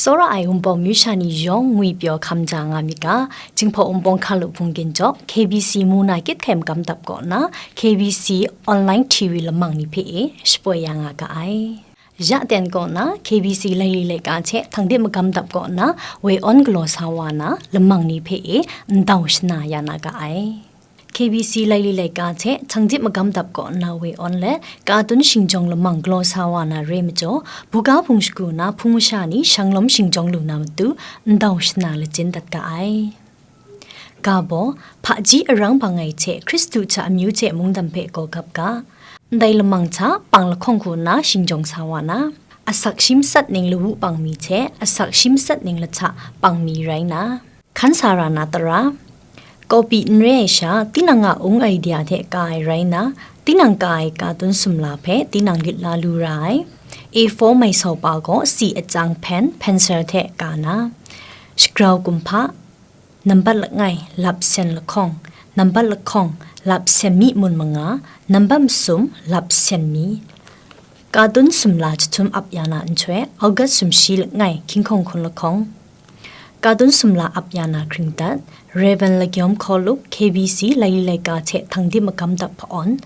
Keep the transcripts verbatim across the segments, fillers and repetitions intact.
Tsawra ai Wunpawng myu sha ni yawng ngwi pyaw hkam ja nga myit ga, Jinghpaw Wunpawng hkalup hpung ginjawk, K B C mu na kyit hkai magam dap kaw nna, K B C online T V lamang ni hpe e shapoi ya nga ga ai. Ya ten kaw nna, K B C laili laika hte htangnip magam dap kaw nna, woi awn galaw sa wa na, lamang ni hpe e ndau shana ya na ga ai. K B C laili laika hte htangnip magam dap kaw nna woi awn let, katun shingjawng lamang galaw sa wa na re majaw, buga hpung shagu na hpung masha ni shanglawm shingjawng lu na matu, ndau shana lachin dat ga ai. Ga baw, hpaji arang bang ai hte Hkristu hta amyu hte mungdan hpe gaw gap ga. Ndai lamang hta pang lahkawng hku nna shingjawng sa wa na, asak shi matsat ning lawu pang mi hte asak shi matsat ning lahta pang mi rai na, hkan sa ra na tara, kawpi n re ai sha, tinang a ung idea hte ka ai rai nna, tinang ka ai katun sumla hpe tinang lit la lu ra ai. A four mai sau pa gaw si achyang hpen, pencil hte ka na, shagrau kumhpa, nambat langai, lap sen lahkawng, nambat lahkawng, lap sen mi mun manga, nambat masum, lap sen mi. Katun sumla jahtum ap ya na nhtoi, August sumshi langai, hkying hkawng hkun lahkawng. Katun sumla ap ya na hkringdat, Rev. Lagyawm Hkawluk, K B C laili laika hte htangnip magam dap hpa awn,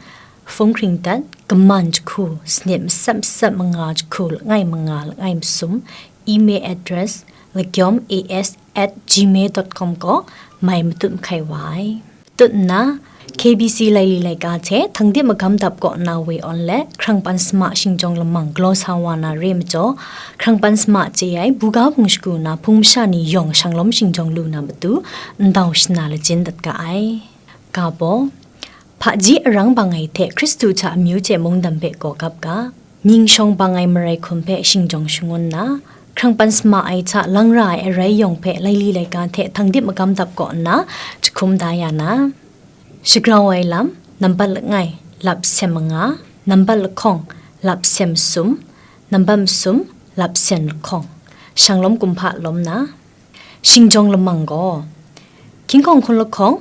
hpung hkringdat, kaman jahku, sanit matsat matsat manga jahku langai manga langai masum, email address, lagyawm A S at gmail dot com kaw mai matut mahkai wa ai. Tut nna, K B C laili laika hte htangnip magam dap kaw nna woi awn let, hkrang pan sama shingjawng lamang galaw sa wa na re majaw, hkrang pan sama chye ai buga hpung shagu na hpung masha ni yawng shanglawm shingjawng lu na matu, ndau shana lachin dat ga ai. Ga baw, hpaji arang bang ai hte Hkristu hta amyu hte mungdan hpe gaw gap ga. Mying shawng bang ai marai hkum hpe shingjawng shangun nna, hkrang pan sama ai hta lang ra ai arai yawng hpe laili laika hte htangnip magam dap kaw nna jahkum da ya na, shagrau ai lam, nambat langai, lap sen manga, nambat lahkawng, lap sen masum, nambat masum, lap sen lahkawng, shanglawm kumhpa lawm na, shingjawng lamang gaw, hkying hkawng hkun lahkawng,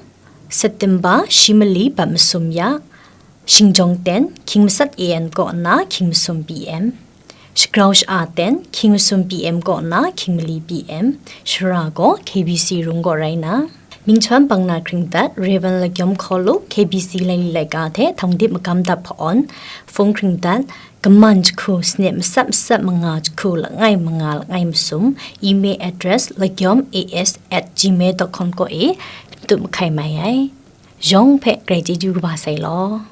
September shi mali bat masum ya, shingjawng ten, hkying matsat A M kaw nna hkying masum P M, shagrau sha-a ten, hkying masum P M kaw nna hkying mali P M, shara gaw K B C rung gaw rai na, mying chyawn bang na hkringdat, Rev. Lagyawm Hkawluk, K B C laili laika hte htangnip magam dap hpa awn, hpung hkringdat, kaman jahku, sanit matsat matsat manga jahku langai manga langai masum, email address, lagyawm A S at gmail dot com kaw e, tut mahkai mai ai. Yawng hpe grai chyeju kaba sai law.